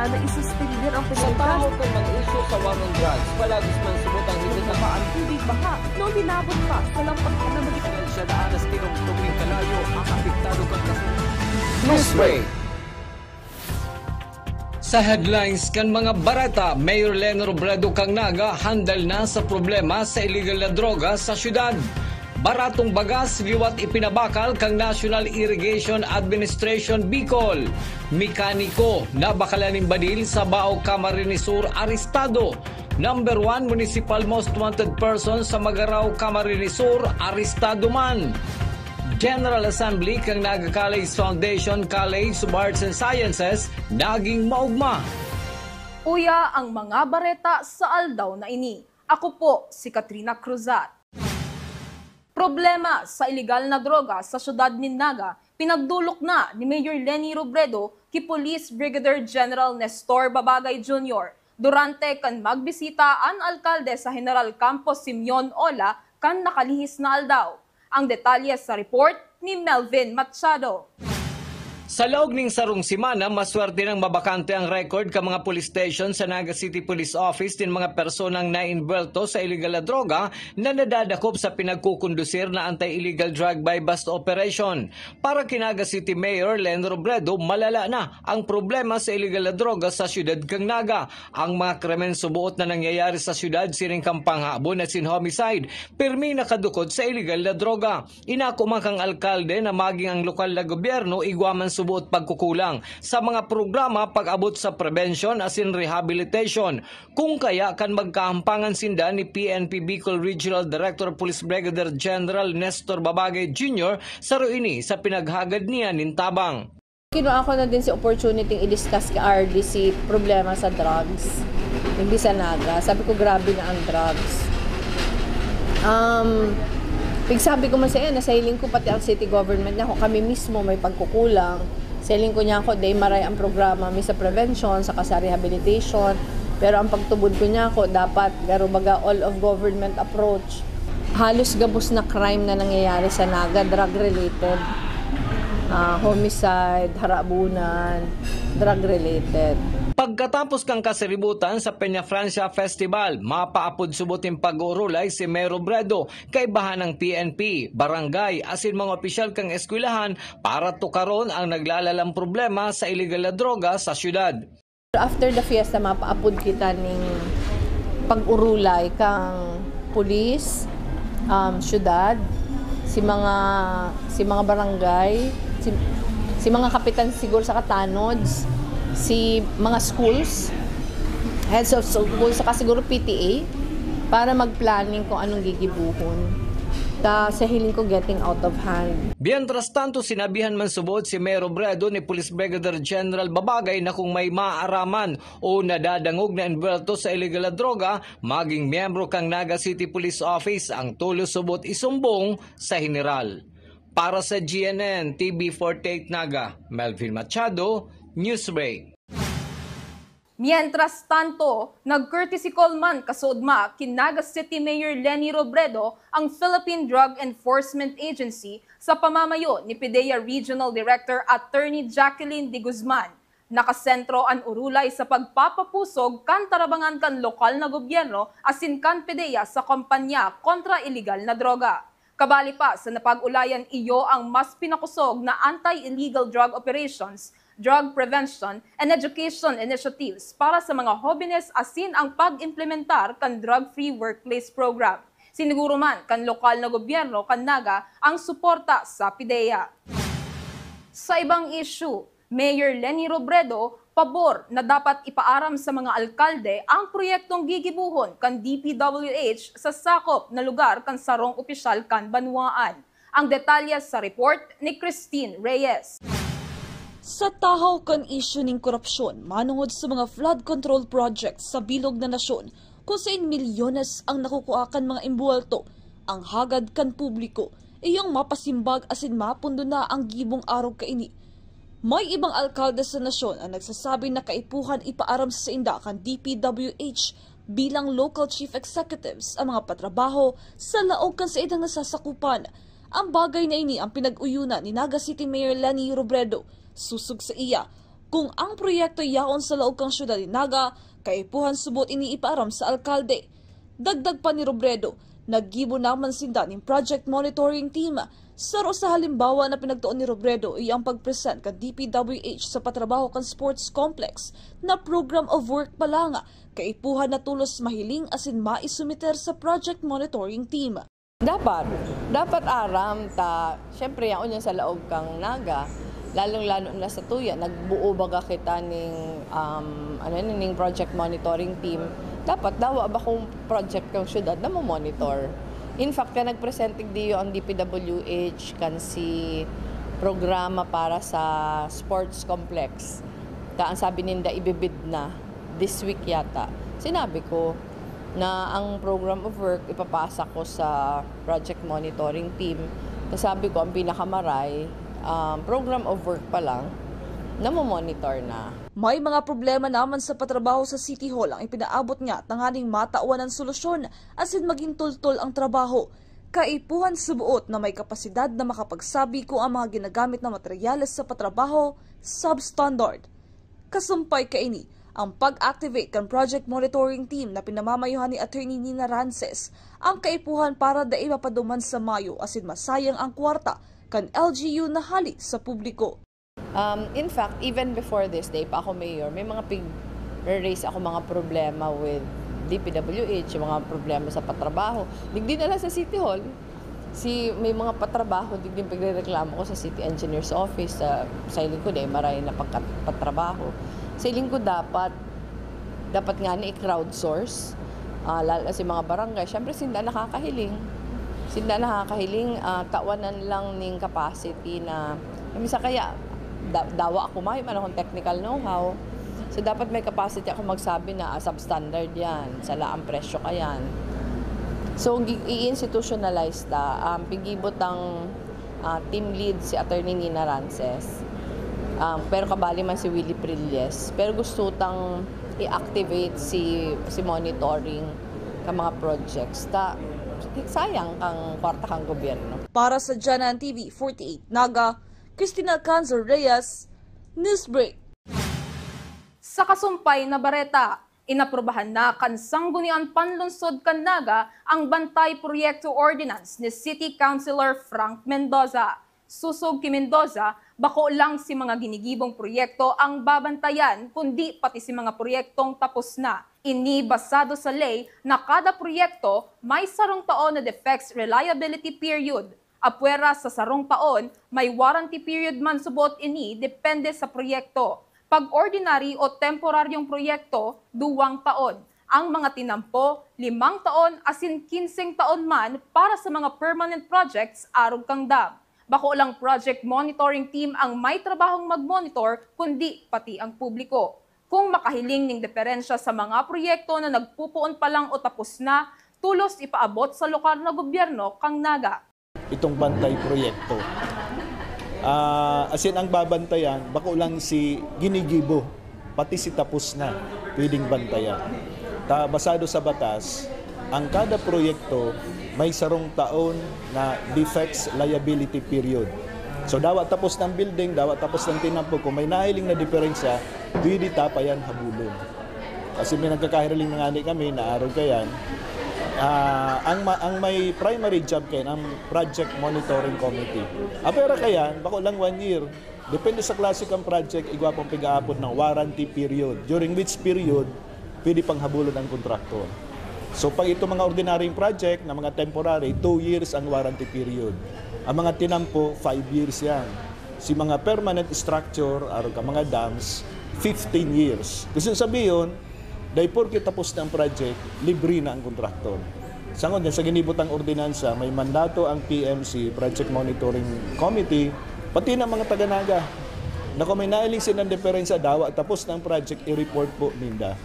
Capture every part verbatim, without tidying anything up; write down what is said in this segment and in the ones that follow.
Naisuspender ang Sa pagkakita. Tahaw kan mag-issue sa war on drugs, palagis man subot ang higit na Nabaan tubig baha, no, binabot pa sa lampas na magiging Dahil siya daan na tinungtong ning kalayo, ang apektado kan kasunod. Newsbreak. Sa headlines kan mga bareta, Mayor Leni Robredo kan Naga handal na sa problema sa illegal na droga sa syudad. Baratong bagas liwat ipinabakal kan National Irrigation Administration Bicol. Mekaniko na bakalan nin badil sa Bao, Camarines Sur, arestado. Number one municipal most wanted person sa Magarao, Camarines Sur, arestado man. General Assembly kan Naga College Foundation College of Arts and Sciences naging maogma. Uya ang mga bareta sa aldaw na ini. Ako po si Katrina Cruzat. Problema sa iligal na droga sa syudad nin Naga, pinagdolok na ni Mayor Leni Robredo ki Police Brigadier General Nestor Babagay Junior durante kan magbisita an alkalde sa General Campos Simeon Ola kan nakalihis na aldaw. Ang detalye sa report ni Melvin Machado. Sa laog ning sarong semana, maswerte nang mabakante ang record kan mga police station sa Naga City Police Office nin mga personang naenvuelto sa iligal na droga na nadadakop sa pinagkukondusir na anti-illegal drug buy-bust operation. Para ki Naga City Mayor Leni Robredo, malala na ang problema sa iligal na droga sa siyudad kan Naga. Ang mga krimen suboot na nangyayari sa siyudad, siring kan panghabon asin homicide, pirmi nakadukot sa iligal na droga. Inako man kan alkalde na maging ang lokal na gobyerno igwa man suboot pagkukulang sa mga programa pag-abot sa prevention asin rehabilitation. Kung kaya kan magkahampangan sinda ni P N P Bicol Regional Director Police Brigadier General Nestor Babagay Junior, saro ini sa pinaghagad niya nin tabang. Kinuha ko na din si opportunity i-discuss kay R D si problema sa drugs. Hindi sa Naga. Sabi ko, "Grabe na ang drugs." Um, pigsabi ko man sa iya, na sa hiling ko, pati ang city government niya, kung kami mismo may pagkukulang, sa hiling ko niya ako, "Day maray ang programa, may sa prevention, saka sa rehabilitation." Pero ang pagtubod ko niya ako, dapat, garo baga, all of government approach. Halos gabos na crime na nangyayari sa Naga, drug-related. Ah, homicide, harabunan, drug-related. Pagkatapos kan kasiributan sa Peña Francia Festival, mapaapod subot nin pag-uurulay si Mayor Robredo, kaibahan ng P N P, barangay, asin mga opisyal kan eskwelahan para tukaron ang naglalalang problema sa iligal na droga sa syudad. After the fiesta, mapaapod kita ning pag-urulay kan pulis, um, syudad, si mga, si mga barangay, si, si mga kapitan siguro sa katanods, si mga schools, heads of school, saka siguro P T A, para mag-planning kung anong gigibuhon. Ta, sa hiling ko, getting out of hand. Mientras tanto, sinabihan man subot si Mayor Robredo ni Police Brigadier General Babagay na kung may maaraman o nadadangog na envuelto sa iligal na droga, maging miyembro kan Naga City Police Office ang tulos subot isumbong sa Heneral. Para sa G N N T V forty-eight Naga, Melvin Machado, Newsbreak. Mientras tanto, nag-courtesy call man kasuodma ki Naga City Mayor Leni Robredo ang Philippine Drug Enforcement Agency sa pamamayo ni PDEA Regional Director Attorney Jacqueline de Guzman. Nakasentro an urulay sa pagpapapusog kan tarabangan kan lokal na gobyerno asin kan PDEA sa kampanya kontra iligal na droga. Kabali pa sa napag-ulayan, iyo ang mas pinakosog na anti-illegal drug operations, drug prevention and education initiatives para sa mga hobenes asin ang pag-implementar kan drug-free workplace program. Siniguro man kan lokal na gobyerno kan Naga ang suporta sa PDEA. Sa ibang issue, Mayor Leni Robredo pabor na dapat ipaaram sa mga alkalde ang proyektong gigibohon kan D P W H sa sakop na lugar kan sarong opisyal kan banwaan. Ang detalye sa report ni Christine Reyes. Sa tahaw kan isyu nin korupsyon manongod sa mga flood control projects sa bilog na nasyon, kung sain milyones ang nakukua kan mga embuwelto, ang hagad kan publiko, iyong mapasimbag asin mapundo na ang gibong arog kaini. May ibang alkalde sa nasyon ang nagsasabi na kaipuhan ipaaram sa sainda kan D P W H bilang local chief executives ang mga patrabaho sa laog kan saindang nasasakupan. Ang bagay na ini ang pinag-uyunan ni Naga City Mayor Leni Robredo. Sosog saiya, Kung ang proyekto yaon sa laog kan syudad nin Naga, kaipuhan subot ini ipaaram sa alkalde. Dagdag pa ni Robredo, naggibo naman sinda nin project monitoring team. Saro sa halimbawa na pinagtao ni Robredo iyo ang pag-present kan D P W H sa patrabaho kan sports complex na program of work pa lang, kaipuhan na tolos mahiling asin maisumiter sa project monitoring team. Dapat, dapat aram ta, siyempre, yaon yan sa laog kan Naga, lalong-lalo na sa tuya, nagbuo baga kita ning, um, ano yun, ning project monitoring team. Dapat dawa bakong project kan syudad na mo-monitor. In fact, kaya nag-present digdi ang D P W H kan si programa para sa sports complex. Ta ang sabi ninda, ibibid na this week yata. Sinabi ko na ang program of work ipapasa ko sa project monitoring team. Ta sabi ko, ang pinakamaray, um, program of work pa lang, namo-monitor na. May mga problema naman sa patrabaho sa City Hall ang ipinaabot niya tanganing matawan ang solusyon asin maging tultol ang trabaho. Kaipuhan subot na may kapasidad na makapagsabi kung ang mga ginagamit na materyales sa patrabaho substandard. Kasumpay kaini, ang pag-activate kan project monitoring team na pinamamayuhan ni Attorney Nina Rances ang kaipuhan para dai mapaduman sa mayo asin masayang ang kwarta kan L G U na hali sa publiko. Um, in fact, even before this, dai pa ako mayor, may mga pig-raise ako mga problema with D P W H, yung mga problema sa patrabaho. Digdi na lang sa City Hall, si, may mga patrabaho, digdi pigrereklamo ko sa City Engineer's Office, sa, sa hiling ko, dai maray na pagkat-, patrabaho. Sa hiling ko, dapat, dapat nga ni i-crowdsource, ah, lalo na si mga barangay. Siyempre, sinda nakakahiling. Sinda nakakahiling, ah, tawanan lang ning capacity na, minsan kaya, da-, dawa ako, mayo man akong technical know-how. So, dapat may capacity ako magsabi na, ah, substandard yan, sala ang presyo ka yan. So, gi-, i-institutionalize ta, um, pigibo tang, ah, team lead si Attorney Nina Rances. Um, pero kabali man si Willie Prilles. Pero gusto tang i-activate si, si monitoring kan mga projects. Ta, sayang kang kwarta kang gobyerno. Para sa Janan T V forty-eight Naga, Christina Canzo Reyes, Newsbreak. Sa kasumpay na bareta, inaprubahan na kan Sangguniang Panlungsod kan Naga ang Bantay Proyekto Ordinance ni City Councilor Frank Mendoza. Sosog ki Mendoza, bako lang si mga ginigibong proyekto ang babantayan, kundi pati si mga proyektong tapos na. Ini basado sa ley na kada proyekto may sarong taon na defects reliability period. Apwera sa sarong taon, may warranty period man subot ini, depende sa proyekto. Pag ordinary o temporaryong proyekto, duwang taon. Ang mga tinampo, limang taon asin kinseng taon man para sa mga permanent projects arog kan dam. Bako lang project monitoring team ang may trabahong mag-monitor, kundi pati ang publiko. Kung makahiling nin diferensya sa mga proyekto na nagpupoon pa lang o tapos na, tolos ipaabot sa lokal na gobyerno kan Naga. Itong Bantay proyekto. Ah, as in, ang babantayan, bako lang si ginigibo, pati si tapos na, pwedeng bantayan. Ta, basado sa batas, ang kada proyekto may sarong taon na defects liability period. So, dawa tapos ng building, dawa tapos ng tinampo, kung may nahiling na diferensya, pwede ta pa yan habulon. Kasi may nagkakahiriling na ngani kami, naarog kayan. Ah, ang ma-, ang may primary job kayan, ang Project Monitoring Committee. Ah, pero kayan, bako lang one year. Depende sa klase kang project, igwa pang pig-aapod ng warranty period, during which period pwede pang habulon ang kontraktor. So, pag itong mga ordinaryong project na mga temporary, two years ang warranty period. Ang mga tinampo, five years yan. Si mga permanent structure, arog ka mga dams, fifteen years. Gusto sabihin, dahil porke tapos na ang project, libre na ang kontraktor. Sangod niya, sa ginibutang ordinansa, may mandato ang P M C, Project Monitoring Committee, pati na mga taga-Naga, na kung may nailing silang diferensya, dawa tapos na ang project, i-report po ninda.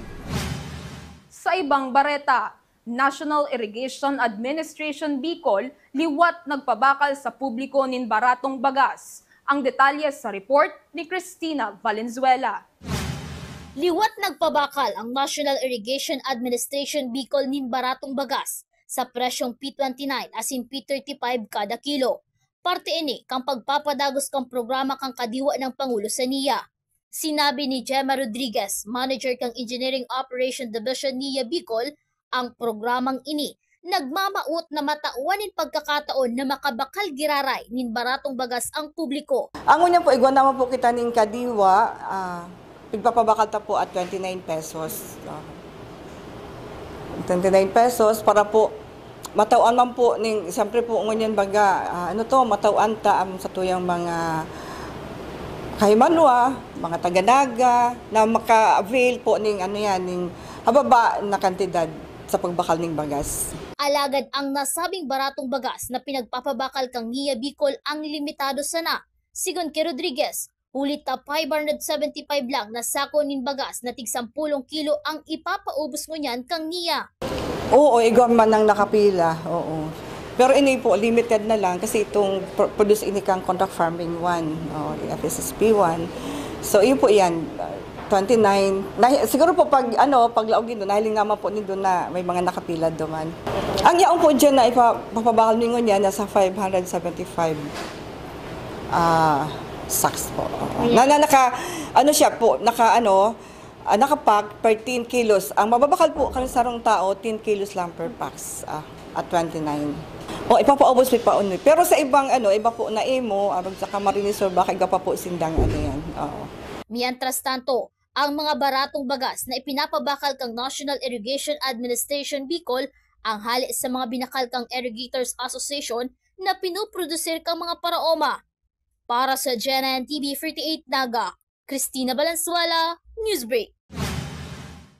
Sa ibang bareta, National Irrigation Administration Bicol liwat nagpabakal sa publiko nin baratong bagas. Ang detalye sa report ni Christina Valenzuela. Liwat nagpabakal ang National Irrigation Administration Bicol nin baratong bagas sa presyong P twenty-nine asin P thirty-five kada kilo. Parte ini kan pagpapadagos kan programa kan kadiwa nin Pangulo sa NIA. Sinabi ni Gemma Rodriguez, manager kan Engineering Operation Division niya Bicol, ang programang ini nagmamawot na matawan nin pagkakataon na makabakal giraray nin baratong bagas ang publiko. Ang ngunyan po, igwa naman po kita ning kadiwa, ah, pigpapabakal ta po at twenty-nine pesos. Ah, twenty-nine pesos para po matawan man po ning, siyempre po ngunyan baga, ah, ano to, matawan ta ang satuyang mga kahimanwa, mga taga-Naga, na maka-avail po ning ano yan, ning hababa na kantidad sa pagbakal ning bagas. Alagad ang nasabing baratong bagas na pinagpapabakal kan Nia Bicol ang limitado sana. Sigon ki Rodriguez, huli ta five hundred seventy-five lang na sako nin bagas na tig sampulong kilo ang ipapaubos ngunyan kan Nia. Oo, igwa man ang nakapila. Oo. Pero ini po, limited na lang kasi itong pro-, produce ini kang contract farming one, o F S S P one. So, yun po yan, twenty-nine. Na, siguro po pag, ano, pag laog nindo, nahiling naman po nindo na may mga nakapila duman. Ang yaon po dyan na ipapabakal ningon yan, nasa five hundred seventy-five, ah, sacks po. Oo. Ayan. Na, na naka, ano siya po, naka, ano, ah, nakapack per ten kilos. Ang mababakal po kan sarong tao, ten kilos lang per packs, ah, at twenty-nine. O, ipapaubos mi pa uni. Pero sa ibang, ano, iba po na imo, arog sa Camarines Sur, baka iga pa po sindang, ano yan. Oo. Mientras tanto, ang mga baratong bagas na ipinapabakal kang National Irrigation Administration Bicol ang hale sa mga binakal kang Irrigators Association na pinuprodusir kang mga paraoma. Para sa G N N T V forty-eight Naga, Christina Valenzuela, Newsbreak.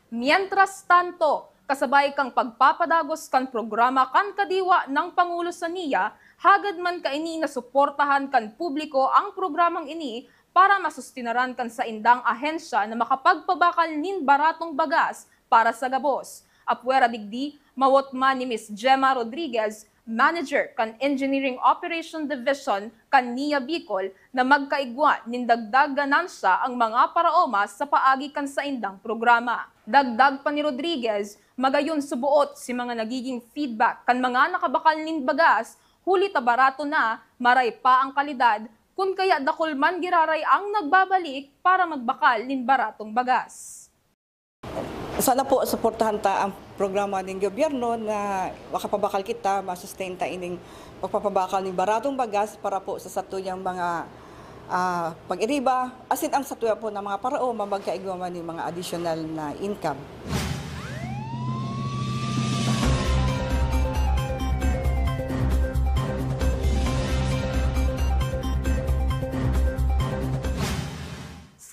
Mientras tanto, kasabay kan pagpapadagos kan programa kan kadiwa nin Pangulo sa Nia, hagad man kaini na suportahan kan publiko ang programang ini para masustinaran kan saindang ahensya na makapagpabakal nin baratong bagas para sa gabos. Apwera digdi, mawot man ni Miss Gemma Rodriguez, manager kan Engineering Operation Division kan Nia Bicol, na magkaigwa nin dagdag ganansya ang mga paraoma sa paagi kan saindang programa. Dagdag pa ni Rodriguez, magayon suboot si mga nagiging feedback kan mga nakabakal nin bagas, huli ta barato na, maray pa ang kalidad, kun kaya dakul man giraray ang nagbabalik para magbakal nin baratong bagas. Sana po suportahan ta ang programa nin gobyerno na makapabakal kita, ma-sustain ta ining pagpapabakal nin baratong bagas para po sa satuyang mga, ah, pag-iriba, asin ang satuya po na mga paraoma magkaigwa man nin mga additional na income.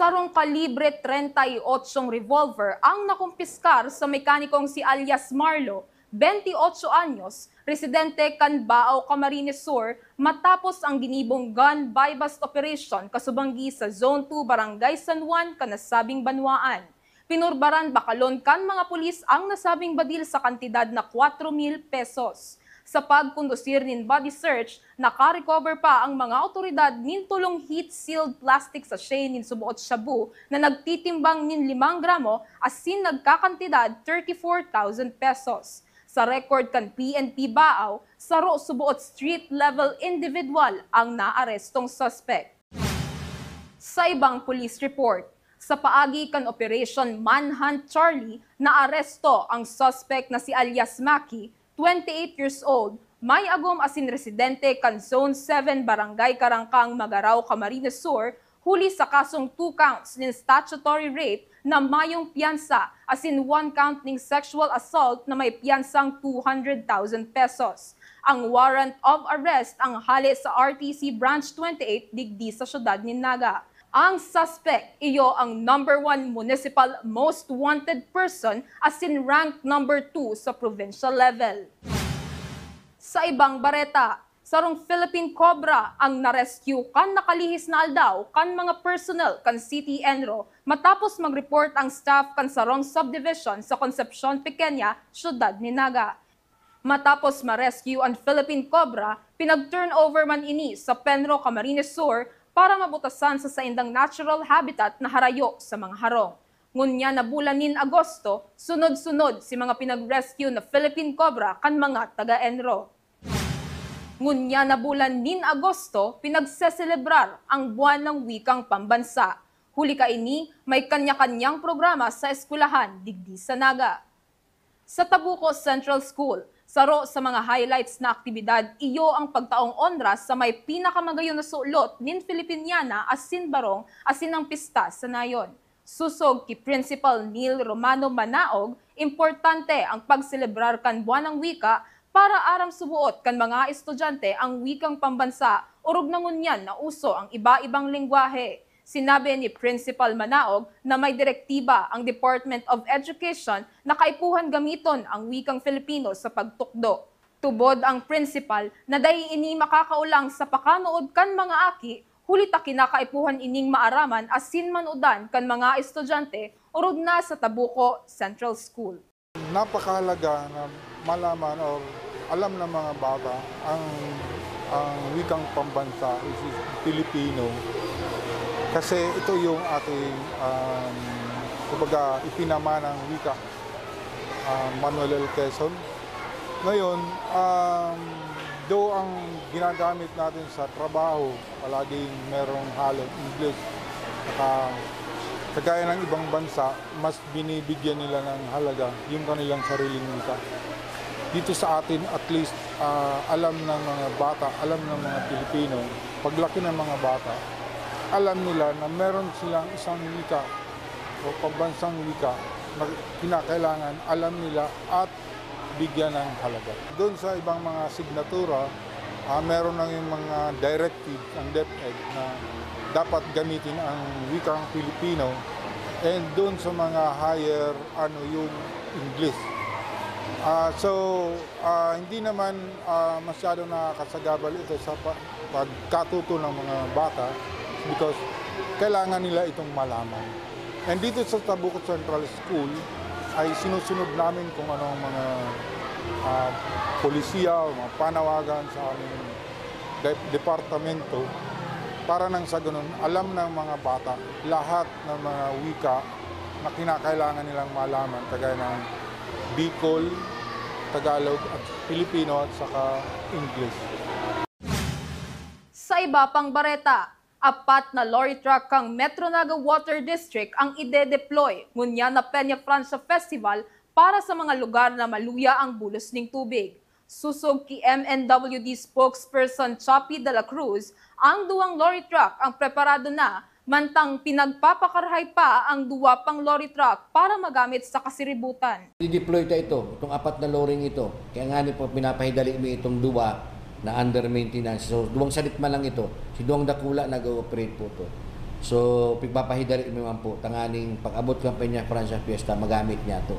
Sarong kalibre treinta y ocho revolver ang nakumpiskar sa mekanikong si alias Marlo, bentiocho anyos, residente kan Baao, Camarines Sur, matapos ang ginibong gun buy-bust operation kasubanggi sa Zone two, Barangay San Juan, kan nasabing banwaan. Pinurbaran bakalon kan mga pulis ang nasabing badil sa kantidad na kwatro mil pesos. Sa pagkondusir nin body search, nakarecover pa ang mga awtoridad nin tolong heat-sealed plastic sachet nin suboot shabu na nagtitimbang nin limang gramo asin nagkakantidad thirty-four thousand pesos. Sa record kan P N P Baao, saro suboot street-level individual ang naarestong suspek. Sa ibang police report, sa paagi kan Operation Manhunt Charlie, naaresto ang suspek na si alias Maki, twenty-eight years old, may agom asin residente kan Zone seven, Barangay Karangkang, Magarao, Camarines Sur, huli sa kasong two counts nin statutory rape na mayong piyansa asin one count nin sexual assault na may piyansang two hundred thousand pesos. Ang warrant of arrest ang hale sa R T C Branch twenty-eight digdi sa siyudad nin Naga. Ang suspek iyo ang number one municipal most wanted person asin rank number two sa provincial level. Sa ibang bareta, sarong Philippine Cobra ang na-rescue kan nakalihis na aldaw kan mga personnel kan City ENRO matapos mag-report ang staff kan sarong subdivision sa Concepcion Pequeña, siyudad nin Naga. Matapos ma-rescue an Philippine Cobra, pinag-turnover man ini sa PENRO Camarines Sur para mabutasan sa saindang natural habitat na harayo sa mga harong. Ngunyan na bulan nin Agosto, sunod-sunod si mga pinag-rescue na Philippine Cobra kan mga taga-ENRO. Ngunyan na bulan nin Agosto, pinagseselebrar ang Buwan ng Wikang Pambansa. Huli kaini, may kanya-kanyang programa sa eskwelahan digdi sa Naga. Sa Tabuco Central School, saro sa mga highlights na aktibidad iyo ang pagtaong onra sa may pinakamagayon na sulot nin Filipiniana asin barong asin ang pista sa nayon. Sosog ki Principal Neil Romano Manaog, importante ang pagselebrar kan Buwan ng Wika para aram suboot kan mga estudyante ang wikang pambansa, orog na ngunyan na uso ang iba-ibang lengwahe. Sinabi ni Principal Manaog na may direktiba ang Department of Education na kaipuhan gamiton ang wikang Filipino sa pagtukdo. Tubod ang principal na dai ini makakaolang sa pakanood kan mga aki, huli ta kinakaipuhan ining maaraman asin manodan kan mga estudyante orog na sa Tabuco Central School. Napakahalaga na malaman or alam ng mga bata ang ang wikang pambansa, which is Filipino. Kasi ito yung ating, um, kumbaga, ipinamanang wika, ah, Manuel L. Quezon. Ngayon, um, though ang ginagamit natin sa trabaho, palaging merong halong English, saka kagaya ng ibang bansa, mas binibigyan nila ng halaga yung kanilang sariling wika. Dito sa atin, at least, ah, alam ng mga bata, alam ng mga Pilipino, paglaki ng mga bata, alam nila na meron silang isang wika o pambansang wika na kinakailangan alam nila at bigyan ng halaga. Doon sa ibang mga signatura, ah, meron na yung mga directives ang DepEd na dapat gamitin ang wikang Filipino, and doon sa mga higher, ano, yung English. Ah, so, ah, hindi naman, ah, masyado nakakasagabal ito sa pa- pagkatuto ng mga bata because kailangan nila itong malaman. And dito sa Tabuco Central School ay sinusunod namin kung ano ang mga, ah, polisiya o mga panawagan sa aming de- departamento para nang sa ganun alam ng mga bata lahat ng mga wika na kinakailangan nilang malaman, kagaya ng Bicol, Tagalog at Filipino at saka English. Sa iba pang bareta, apat na lorry truck kan Metro Naga Water District ang ide-deploy ngunyan na Peña Francia Festival para sa mga lugar na maluya ang bulos nin tubig. Sosog ki M N W D spokesperson Choppy de la Cruz, ang duwang lorry truck ang preparado na, mantang pinagpapakarahay pa ang duwa pang lorry truck para magamit sa kasiributan. I-deploy ta ito, itong apat na lorry ito. Kaya nga ni po, pinapahidali mi itong duwa na under maintenance. So, duwang salit man lang ito. Si duwang dakula nag-ooperate po ito. So, pigpapahidali mi man po, tanganing pag-abot kan Peña Francia Fiesta, magamit niya ito.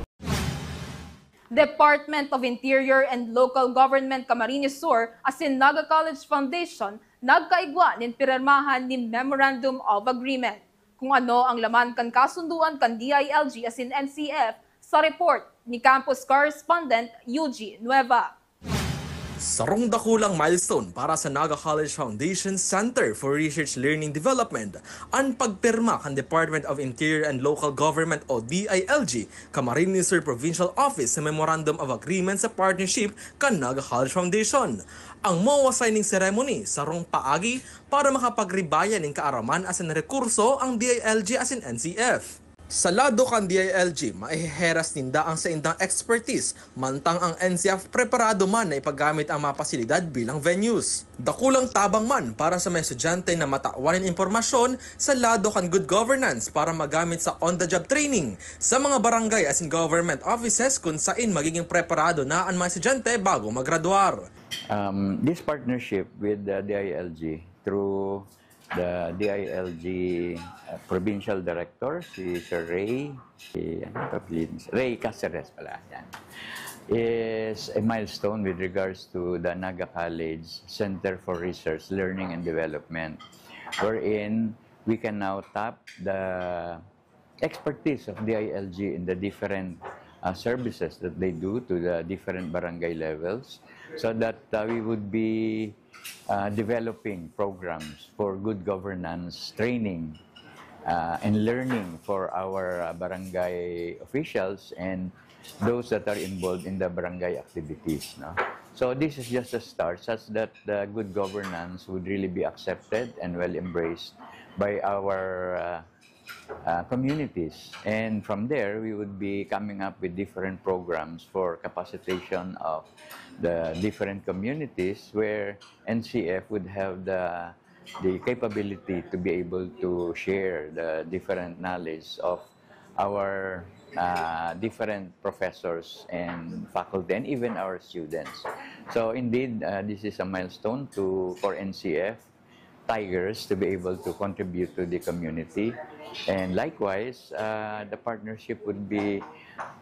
Department of Interior and Local Government Camarines Sur asin Naga College Foundation nagkaigwa nin pirermahan nin Memorandum of Agreement. Kung ano ang laman kan kasunduan kan D I L G asin N C F, sa report ni Campus Correspondent Eugene Nueva. Sarong dakulang milestone para sa Naga College Foundation Center for Research Learning Development an pagpirma kan Department of Interior and Local Government o D I L G Camarines Sur Provincial Office sa Memorandum of Agreement sa partnership kan Naga College Foundation. Ang MOA signing ceremony sarong paagi para makapagribayan nin kaaraman asin rekurso ang D I L G asin N C F. Sa lado kan D I L G, maiheheras ninda ang saindang expertise, mantang ang N C F preparado man na ipagamit ang mga pasilidad bilang venues. Dakulang tabang man para sa mga estudyante na matawan nin impormasyon sa lado kan good governance para magamit sa on-the-job training sa mga barangay asin government offices kun sain magiging preparado na an mga estudyante bago magradwar. Um, this partnership with the D I L G through the D I L G uh, Provincial Director, si Sir Ray, si, ano pa, Ray Caceres pala, yan, is a milestone with regards to the Naga College Center for Research, Learning and Development, wherein we can now tap the expertise of D I L G in the different uh, services that they do to the different barangay levels, so that uh, we would be uh, developing programs for good governance training uh, and learning for our uh, barangay officials and those that are involved in the barangay activities. No? So this is just a start, such that the good governance would really be accepted and well embraced by our uh, uh, communities. And from there, we would be coming up with different programs for capacitation of the different communities where N C F would have the, the capability to be able to share the different knowledge of our uh, different professors and faculty and even our students. So indeed, uh, this is a milestone to for N C F Tigers to be able to contribute to the community. And likewise, uh, the partnership would be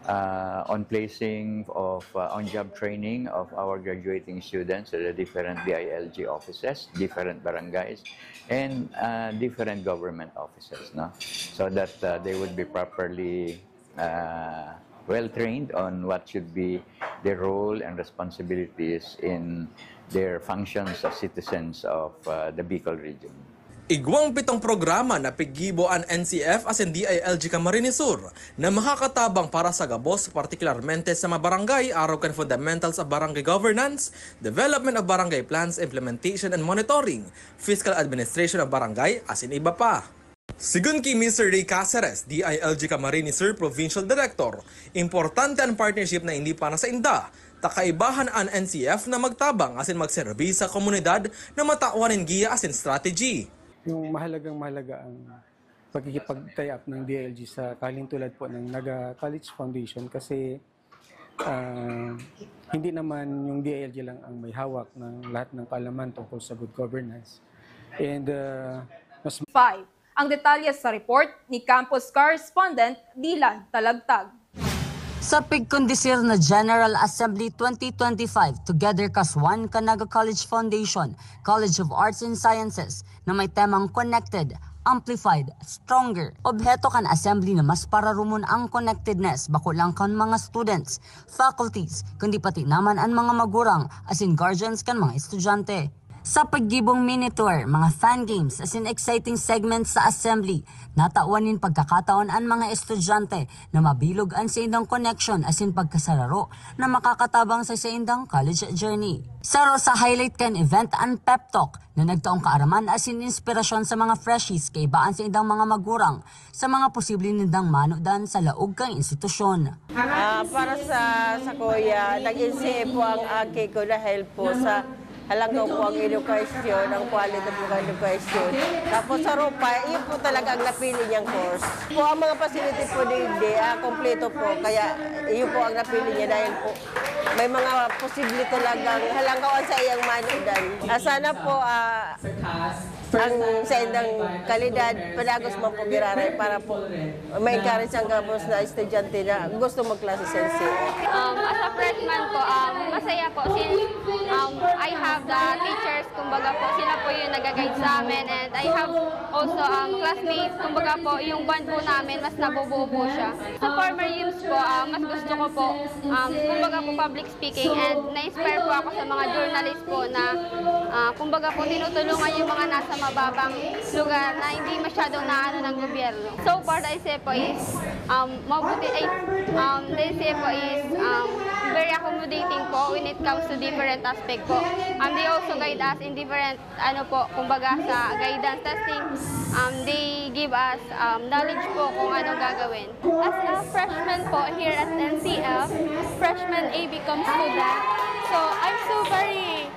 uh, on placing of uh, on-job training of our graduating students at the different D I L G offices, different barangays, and uh, different government offices, no? So that uh, they would be properly uh, well trained on what should be their role and responsibilities in their functions as citizens of uh, the Bicol region. Igwang pitong programa na piggibo an N C F asin D I L G Camarines Sur na makakatabang para sa gabos, partikularmente sa mga barangay, arog kan fundamentals of barangay governance, development of barangay plans, implementation and monitoring, fiscal administration of barangay, asin iba pa. Sigon ki Mister Ray Caceres, D I L G Camarines Sur Provincial Director, importante an partnership na ini para sa inda, ta kaibahan an N C F na magtabang asin magserbi sa komunidad na matawan nin giya asin strategy. Yung mahalagang mahalaga ang pagkikipag-tie up ng D I L G sa kahalintulad po ng Naga College Foundation kasi ah, hindi naman yung D I L G lang ang may hawak ng lahat ng kaalaman tungkol sa good governance. And ah, mas Ang detalye sa report ni campus correspondent Dylan Talagtag. Sa pigkondisir na General Assembly twenty twenty-five, Together kas One kan Naga College Foundation, College of Arts and Sciences, na may temang Connected, Amplified, Stronger. Obheto kan assembly na mas pararumon ang connectedness bako lang kan mga students, faculties, kundi pati naman an mga magurang asin guardians kan mga estudyante. Sa paggibong mini tour, mga fan games asin exciting segments sa assembly, natawan nin pagkakataon an mga estudyante na mabilog an saindang connection asin pagkasararo na makakatabang sa saindang college journey. Saro sa highlight kan event an pep talk na nagtaong kaaraman asin inspirasyon sa mga freshies kaiba an saindang mga magurang sa mga posible nindang manodan sa laog kan institusyon. Ah, para sa sa kuya, nag-N C F po ang aki ko dahil po sa halanggaw po ang edukasyon, ang quality po ng edukasyon. Tapos sa Ropa, iyon po talaga ang napili niyang course. Po ang mga facility po digdi, ah, kompleto po. Kaya iyon po ang napili niya dahil po may mga posible talagang halanggaw sa iyang manodan. Ah, sana po ah, ang sa indang kalidad, padagos man po giraray para po ma-encourage ang gabos na estudyante na gusto magklase sa N C F. Um, as a freshman po, um, masaya po since um, I have the teachers, kumbaga po, sila po yung nag-guide sa amin, and I have also um, classmates, kumbaga po, yung bond po namin, mas nabubuo po siya. Sa former years po, um, mas gusto ko po, um, kumbaga po, public speaking, and na-inspire po ako sa mga journalist po na, ah, kumbaga po, tinutulungan yung mga nasa mababang lugar na hindi masyadong naano ng gobyerno. So far, the N C F po is, um, mabuti, ay, um, the N C F po is, um, very accommodating po when it comes to different aspect po. Um, they also guide us in different, ano po, kumbaga sa guidance testing, um, they give us um, knowledge po kung anong gagawin. As a freshman po here at N C F, freshman A B Com student, so I'm so very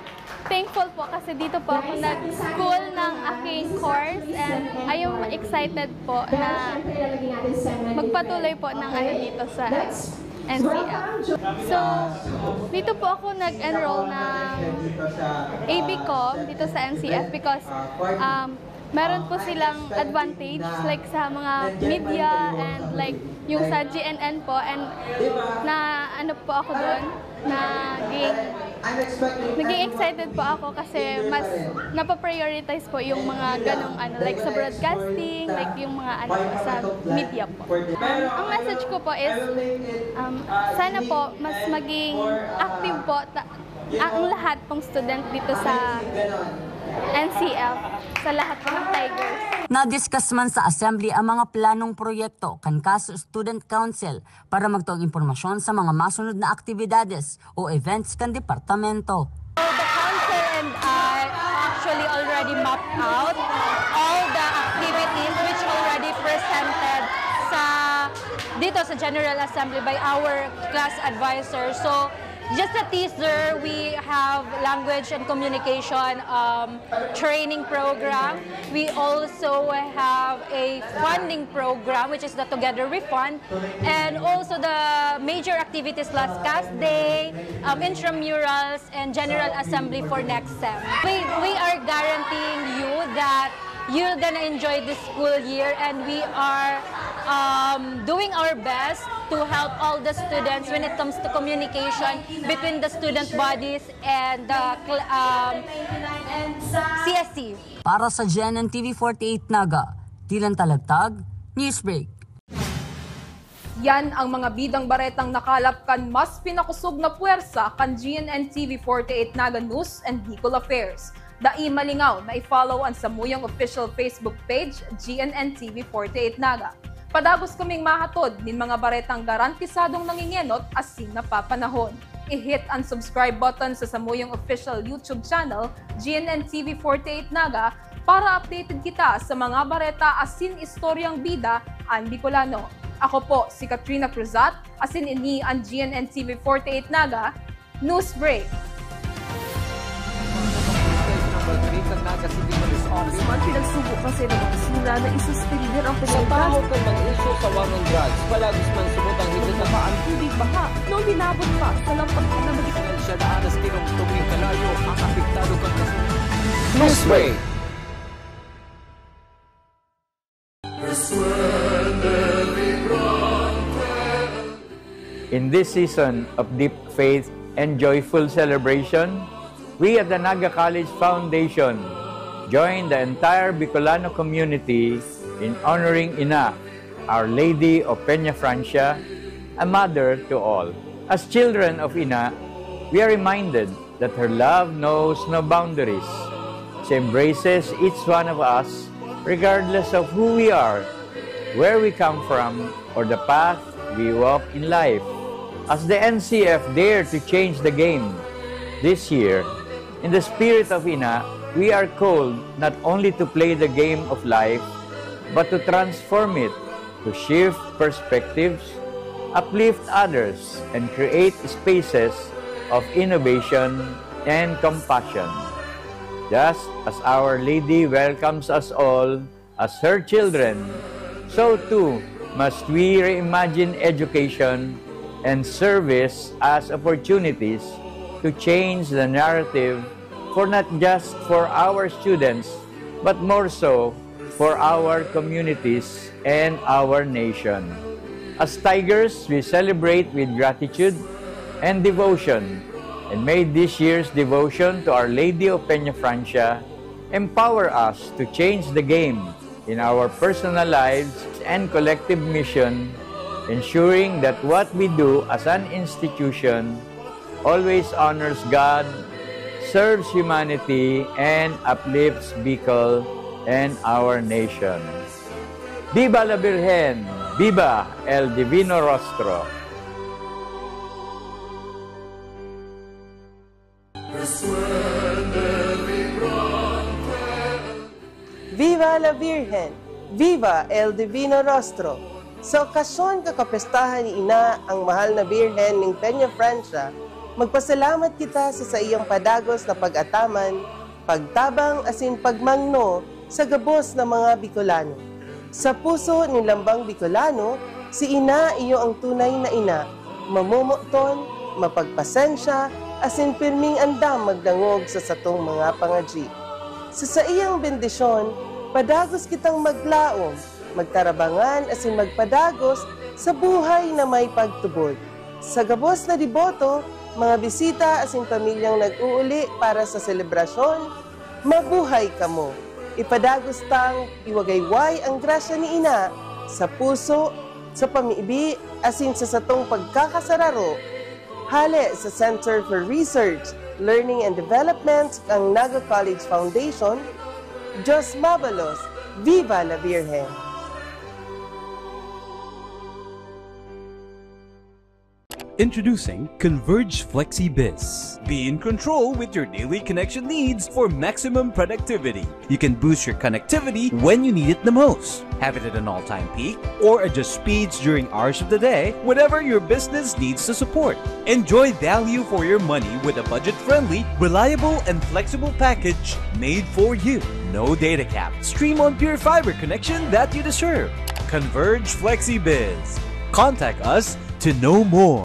thankful po kasi dito po ako nag-school ng aking course, and I am excited po na magpatuloy po ng ano dito sa N C F. So, dito po ako nag-enroll ng A B Com dito sa N C F because um, meron po silang advantage like sa mga media and like yung sa G N N po, and na ano po ako doon, naging naging excited po ako kasi mas napaprioritize po yung mga ganong ano, like sa broadcasting, like yung mga ano po, sa media po. Um, ang message ko po is um, sana po mas maging active po ta- ang lahat pong student dito sa N C F, sa lahat ng Tigers. Nadiscuss man sa assembly ang mga planong proyekto kan CASU Student Council para magtaong impormasyon sa mga masunod na aktibidades o events kan departamento. The council and I actually already mapped out all the activities which already present Sa General Assembly by our class advisor. So, just a teaser, we have language and communication um, training program. We also have a funding program, which is the Together We Fund. And also the major activities last cast day, um, intramurals, and General Assembly for next sem. We, we are guaranteeing you that you're gonna enjoy this school year, and we are um, doing our best to help all the students when it comes to communication between the student bodies and the cl- um, C S C. Para sa G N N T V forty-eight Naga, Dylan Talagtag, Newsbreak. Yan ang mga bidang baretang nakalap kan mas pinakosog na puwersa kan G N N T V forty-eight Naga News and Bicol Affairs. Dai malingaw na i-follow an samuyang official Facebook page, G N N T V forty-eight Naga. Padagos kaming mahatod nin mga baretang garantisadong nangingenot asin napapanahon. I-hit an subscribe button sa samuyang official YouTube channel, G N N T V forty-eight Naga, para updated kita sa mga bareta asin istoryang bida an Bicolano. Ako po si Katrina Cruzat, asin ini an G N N T V forty-eight Naga News Break. Number three kan Naga City Police Office. Mas man pinagsubo kasi ng opisina na isuspindi ang Sa pagkakataon tahaw kan mag-uso sa war on drugs, palagis man subot ang higit na Bumaba ang tubig baha na uminabot pa sa lampas na magiging Dahil siya daan na tinungtong nin kalayo ang apektado kan kasunod. Newsbreak. In this season of deep faith and joyful celebration, we at the Naga College Foundation join the entire Bicolano community in honoring Ina, Our Lady of Peña Francia, a mother to all. As children of Ina, we are reminded that her love knows no boundaries. She embraces each one of us, regardless of who we are, where we come from, or the path we walk in life. As the N C F dare to change the game this year, in the spirit of Ina, we are called not only to play the game of life, but to transform it, to shift perspectives, uplift others, and create spaces of innovation and compassion. Just as Our Lady welcomes us all as her children, so too must we reimagine education and service as opportunities to change the narrative for not just for our students, but more so for our communities and our nation. As Tigers, we celebrate with gratitude and devotion, and may this year's devotion to Our Lady of Peña Francia empower us to change the game in our personal lives and collective mission, ensuring that what we do as an institution always honors God, serves humanity, and uplifts Bicol and our nation. Viva la Virgen! Viva el Divino Rostro! Viva la Virgen! Viva el Divino Rostro! Sa okasyon kakapestahan ni Ina ang mahal na Birhen ning Peña Francia, magpasalamat kita sa saiyang padagos na pag-ataman, pagtabang asin pagmangno sa gabos na mga Bicolano. Sa puso nin lambang Bicolano, si Ina iyo ang tunay na ina, mamomoton, mapagpasensya, asin pirming andam magdangog sa satong mga pangadyi. Sa saiyang bendisyon, padagos kitang maglaom, magtarabangan asin magpadagos sa buhay na may pagtubod. Sa gabos na deboto, mga bisita asin pamilyang nag-uuli para sa selebrasyon, mabuhay kamo! Ipadagos tang iwagayway ang grasya ni Ina sa puso, sa pamibi, asin sa satong pagkakasararo. Hale sa Center for Research, Learning and Development kan Naga College Foundation, Diyos mabalos, Viva la Virgen! Introducing Converge FlexiBiz. Be in control with your daily connection needs for maximum productivity. You can boost your connectivity when you need it the most. Have it at an all-time peak or adjust speeds during hours of the day, whatever your business needs to support. Enjoy value for your money with a budget-friendly, reliable, and flexible package made for you. No data cap. Stream on pure fiber connection that you deserve. Converge FlexiBiz. Contact us to know more.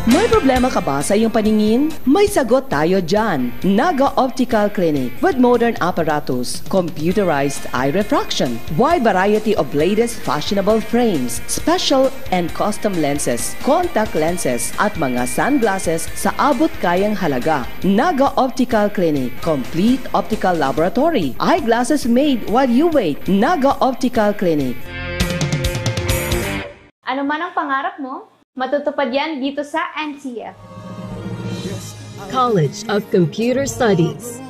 May problema ka ba sa iyong paningin? May sagot tayo dyan! Naga Optical Clinic with modern apparatus, computerized eye refraction, wide variety of latest fashionable frames, special and custom lenses, contact lenses, at mga sunglasses sa abot kayang halaga. Naga Optical Clinic, complete optical laboratory, eyeglasses made while you wait. Naga Optical Clinic. Ano man ang pangarap mo, matutupad yan dito sa N C F. College of Computer Studies,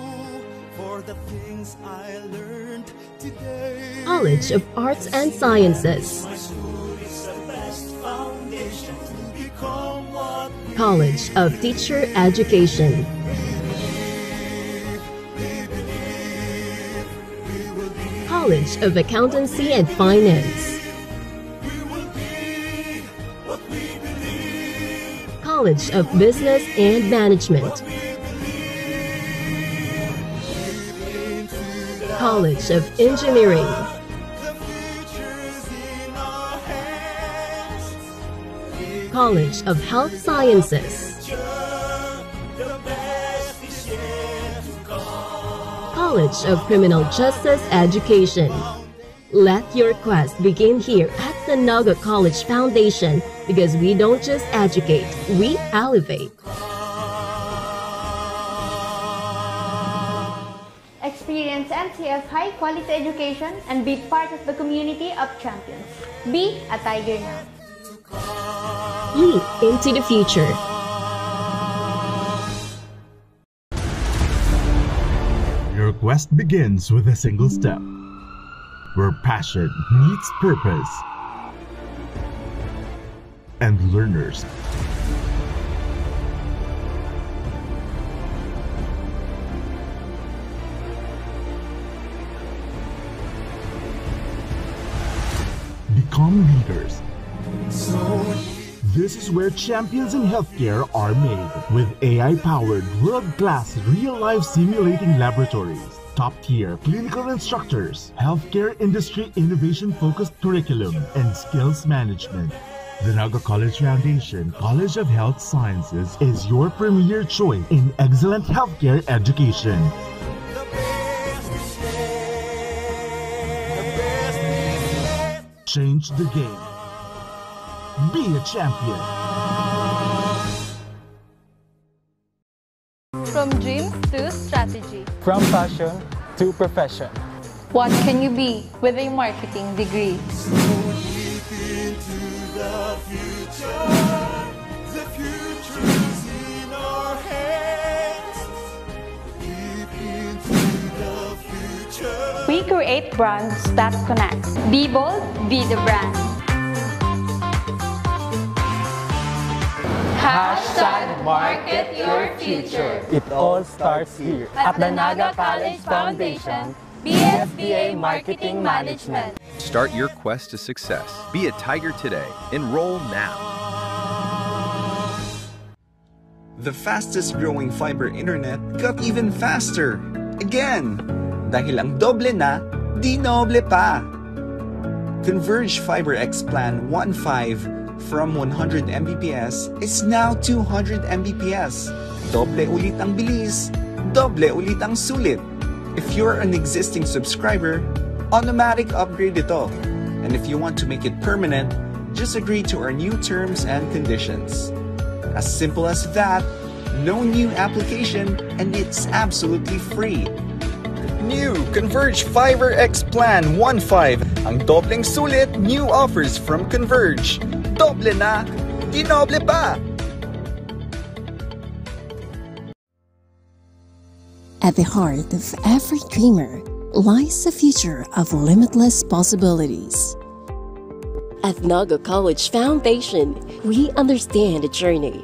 College of Arts and Sciences, College of Teacher Education, College of Accountancy and Finance, College of Business and Management, College of Engineering, College of Health Sciences, College of Criminal Justice Education. Let your quest begin here at the Naga College Foundation, because we don't just educate, we elevate. Experience N C F high quality education and be part of the community of champions. Be a Tiger now. Leap into the future. Your quest begins with a single step, where passion meets purpose, and learners become leaders. This is where champions in healthcare are made. With A I-powered, world-class, real-life simulating laboratories, top-tier clinical instructors, healthcare industry innovation-focused curriculum, and skills management. The Naga College Foundation College of Health Sciences is your premier choice in excellent healthcare education. Change the game. Be a champion. From dreams to strategy. From passion to profession. What can you be with a marketing degree? We create brands that connect. Be bold, be the brand. Hashtag market your future. It all starts here. At the Naga College Foundation, B S B A Marketing Management. Start your quest to success. Be a Tiger today. Enroll now. The fastest growing fiber internet got even faster again! Dahil ang doble na, dinoble pa! Converge Fiber X Plan one five from one hundred M B P S is now two hundred M B P S. Doble ulit ang bilis, doble ulit ang sulit. If you're an existing subscriber, automatic upgrade ito. And if you want to make it permanent, just agree to our new terms and conditions. As simple as that. No new application, and it's absolutely free. New Converge Fiber X Plan one five. Ang dobleng sulit, new offers from Converge. Doble na, dinoble pa! At the heart of every dreamer lies a future of limitless possibilities. At Naga College Foundation, we understand the journey.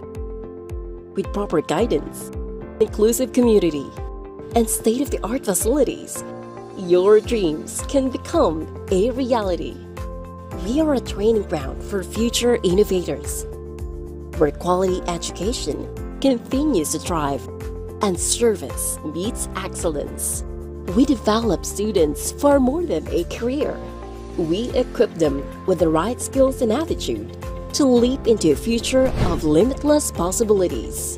With proper guidance, inclusive community, and state-of-the-art facilities, your dreams can become a reality. We are a training ground for future innovators, where quality education continues to thrive and service meets excellence. We develop students for more than a career. We equip them with the right skills and attitude to leap into a future of limitless possibilities.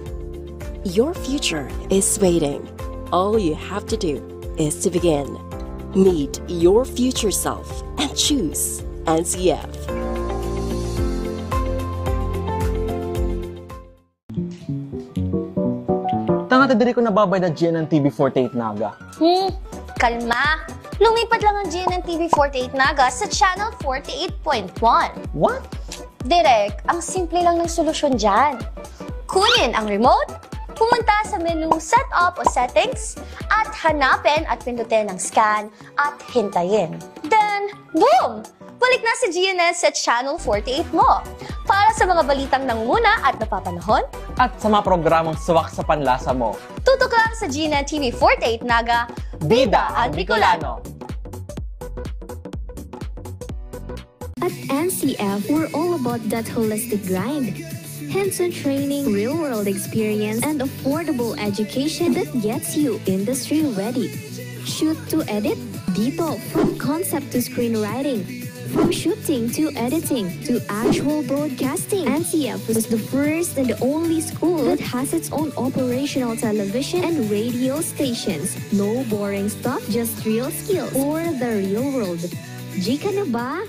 Your future is waiting. All you have to do is to begin. Meet your future self and choose N C F. Tanga ta diri ko nababayad na G N N T V forty-eight Naga. Hmm, kalma. Lumipat lang ang G N N T V forty-eight Naga sa Channel forty-eight point one. What? Direk, ang simple lang ng solusyon dyan. Kunin ang remote, pumunta sa menu Setup o Settings, at hanapin at pindutin ang Scan at hintayin. Then, boom! Balik na si G N N sa Channel forty-eight mo. Para sa mga balitang nangunguna at napapanahon, At sa mga programang swak sa panlasa mo. Tutok lang sa G N N T V forty-eight Naga, Bida ang Bicolano! At N C F, we're all about that holistic grind. Hands-on training, real-world experience, and affordable education that gets you industry ready. Shoot to edit? Dito, from concept to screenwriting. From shooting to editing to actual broadcasting, N C F is the first and only school that has its own operational television and radio stations. No boring stuff, just real skills for the real world. G ka na ba?